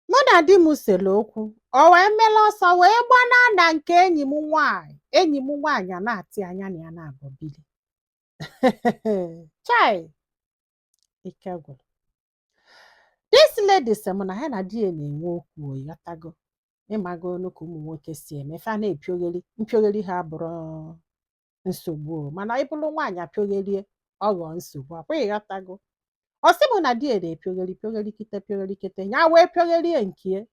Mụ na di m sere okwu, o wee mere ọsọ wee gbanaa na nke enyi m nwaanyị. Enyi m nwaanyị a na-atị anya na ya na-abọ bili. Chai, ike gwụrụ. This lady sị m na ya na di ya na-enwe okwu. Ịghọtago, ịmago onu ka ụmụ nwoke si eme fa na-epiogheri mpiogheri, ha bụrụ nsogbu o, mana ị bụrụ nwaanyị apịogherie, ọ ghọọ nsogbu akwa. Ịghọtago, ọ sị m na di ya na-epiogheri piogheri kite piogheri kite, ya wee piogherie nke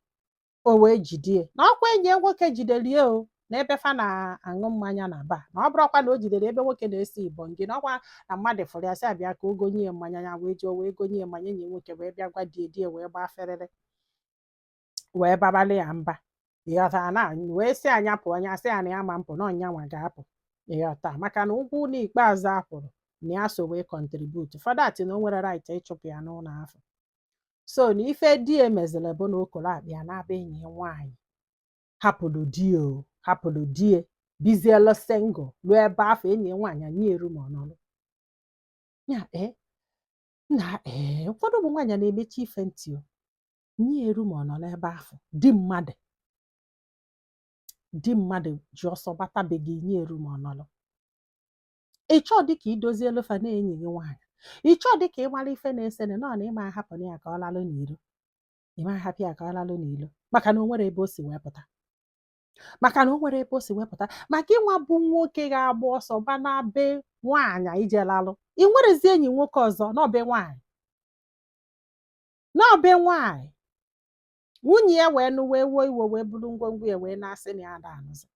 o wee jidie na ọkwa enyi ya nwoke jiderie o na ebe fa na-aṅụ mmanya na bar, na ọ bụrụkwa na o jidere ebe nwoke na-esi ibongi, na ọkwa na mmadụ fụrụ ya sị abịa ka o gonye ya mmanya, ya wee jee wee gonye ya mmanya. Enyi ya nwoke wee bịa gwa die, die wee gbaa ferere wee babalị ya mba. Ịghọta, na wee sị anya pụọ, anya sị ya na ya ma mpụ na ọnya nwa ga-apụ. Ịghọta, maka na ụgwọ ụlọ ikpeazụ a kwụrụ na ya so wee contribute for that, na o nwere right ịchụpụ ya n'ụlọ afọ. So na ife di ya meziri bụ na okoro akpa ya na-aba enyi ya nwaanyị, hapụrụ di o, hapụrụ di ya, bizielu single ruo ebe afọ. Enyi ya nwaanyị anyị eru ma ọ nọrọ ya ee na ee. Ụfọdụ ụmụ nwaanyị na-emechi ife ntị o nye eru ma ọ nọ n'ebe afọ. Di mmadụ, di mmadụ ji ọsọ gbatabeghị nye eru ma ọ nọrọ. Ị chọọ dịka idozielu fa na enyi gị nwaanyị, ị chọọ dịka ị mara ife na-esene nọ na ịma ahapụ ya ka ọ lalụ n'ilo, ịma ahapụ ya ka ọ lalụ n'ilo, maka na o nwere ebe o si wee pụta, maka na o nwere ebe o si wee pụta. Maka ịnwa bụ nwoke ga-agba ọsọ gbana be nwaanyị ije lalụ, ị nwerezi enyi nwoke ọzọ n'ọbe nwaanyị, n'ọbe nwaanyị. Nwunye ya wee nụ, wee wuo iwe, wee buru ngwongwo ya wee na-asị na ya da anụzi.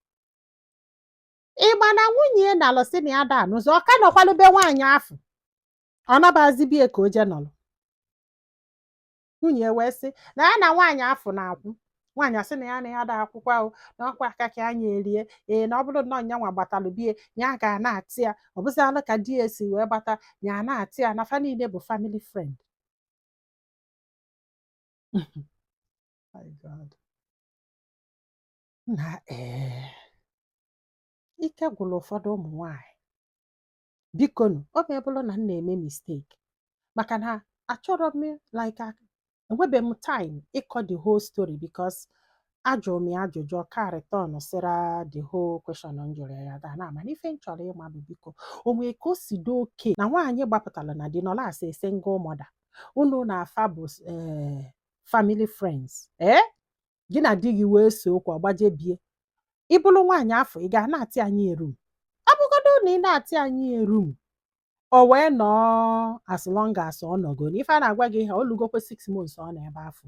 Ịgba na nwunye ya na-alụ sị na ya da anụzi, ọ ka nọkwalụ be nwaanyị afọ, ọ nabazi bie ka o jee nọrọ. Nwunye wee sị na ya na nwaanyị afọ na-akwụ. Nwaanyị asị na ya na ya da akwụkwọ ahụ na ọkwa aka ka anya erie. Ee, na ọ bụrụ na ọnya nwa gbatalụ bie, ya ga na-atị ya. Ọ bụzialụ ka di ya si wee gbata ya na-atị ya, na fa niile bụ family friend. My God. Na ee, ike gwụrụ ụfọdụ ụmụ nwanyị. Bikonu, ọ ma bụrụ na m na-eme mistake, maka na achọrọ m, like, enwebeghị m time ịkọ the whole story, because ajụrụ m ya ajụjụ ka return sịra the whole question m jụrụ ya da na. Mana ife m chọrọ ịma bụ, biko, o nwee ka o si dị oke na nwaanyị gbapụtara na di nọrọ as a single mother, unu na-afa bụ family friends, ee, gị na di gị wee so okwu ọgbaje bie, ị bụrụ nwaanyị afọ, ị ga na-atị anyị erum? Ọ bụgodo na ị na-atị anyị erum, o wee nọọ as long as ọ nọgo na ife a na-agwa gị ha olugokwe 6 months ọ nọ ebe afọ,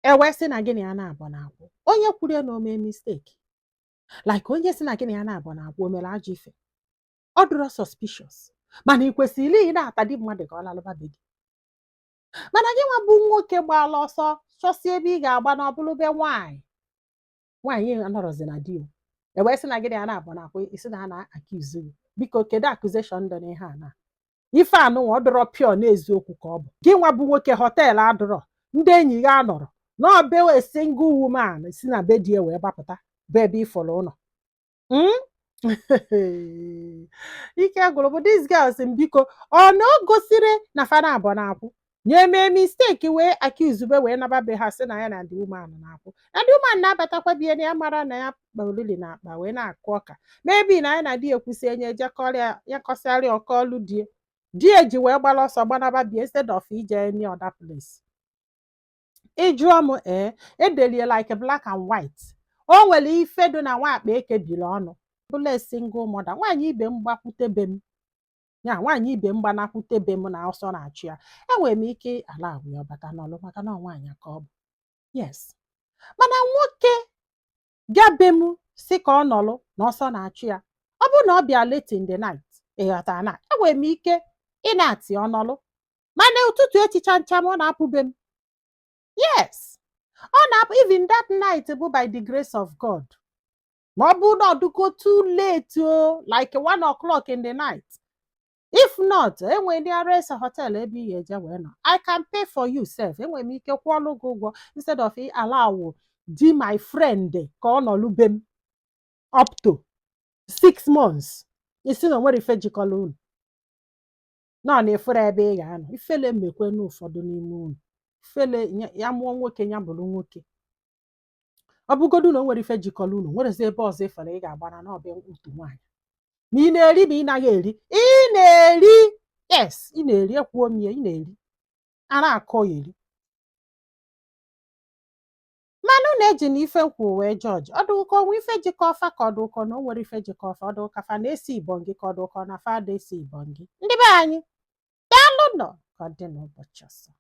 e wee sị na gị na ya na-abụ na-akwụ. Onye kwuru ya na o mee mistake, like onye sị na gị na ya na-abụ na-akwụ, o mere ajọ ife, ọ dụrọ suspicious. Mana ị kwesịrị ị na-ata di mmadụ ka ọ lalụba be gị? Mana gị nwa bụ nwoke gbaala ọsọ chọsie ebe ị ga-agba na ọbụlụ be nwaanyị, nwaanyị anọrọzi na di o, e wee sị na gị na ya na-abụ na-akwụ, isi na ha na-accuse gị. Biko, kedu accusation dị n'ihe a? Na ife anụnwa ọ dọrọ pure n'eziokwu ka ọ bụ gị nwa bụ nwoke hotel adọrọ, ndị enyi gị anọrọ n'ọbe single woman si na be di ya wee gbapụta bụ ebe ịfọrọ ụlọ. Ike gwụrụ bụ this girl sị m, biko, ọ na o gosiri na fana abụọ na-akwụ nye mee mistake wee accuse be, wee naba be ha, sị na ya na the woman na-akwụ, na the woman na-abatakwa bie, na ya mara na ya kpa olili na akpa wee na-akụ ọka. Maybe na ya na di ekwusi enye jekọrịa ya, kọsịarịa ọkọlụ die, di eji wee gbara ọsọ gbanaba bie instead of ije any other place. Ị jụọ m, ee, edelie like black and white. O nwere ife dị na nwa akpa ekebiri ọnụ bụla single mother. Nwaanyị ibe m gbakwute be m, ya nwaanyị ibe m gbanakwute be m na ọsọ na-achụ ya, enwere m ike ala agwa ya ọbata n'ọlụ, maka na ọ nwaanyị ka ọ bụ. Yes, mana nwoke bịa be m si ka ọ nọlụ na ọsọ na-achụ ya, ọ bụrụ na ọ bịa late in the night, ị ghọtara na enwere m ike ị na-atị ọnọlụ, mana ụtụtụ echicha ncham ọ na-apụ be m. Yes, ọ na-apụ even that night bụ by the grace of God. Ma ọ bụrụ na ọ dịgo too late o, like 1 o'clock in the night, if not, enwere nearest hotel ebe ị ga-eje wee nọ. I can pay for you sef. Enwere m ike kwụọlụ gị ụgwọ instead of allow di my friend ka ọ nọlụ be m up to 6 months, isi na onwere ife jikọrọ unu nọ na efere ebe ị ga-anọ. Ifele mekwe n'ụfọdụ n'ime unu. Fele ya mụọ nwoke, ya bụrụ nwoke. Ọ bụgodu na o nwere ife jikọrọ unu, nwerezi ebe ọzọ ịfere ị ga-agbara na ọbịa otu nwaanyị. Ma ị na-eri, ma ị naghị eri, ị na-eri. Yes, ị na-eri. Ekwuo m ya, ị na-eri. A na-akọ eri, mana unu eji na ife nkwu wee jọji. Ọ dị ụkọ onwe ife jikọ ọfa, ka ọ dị ụkọ na o nwere ife jikọ ọfa. Ọ dị ụka fa na-esi ibọn gị, ka ọ dị ụkọ na fa ada esi ibọn gị. Ndị be anyị, daalụ nọ. Ka ọ dị n'ụbọchị ọzọ.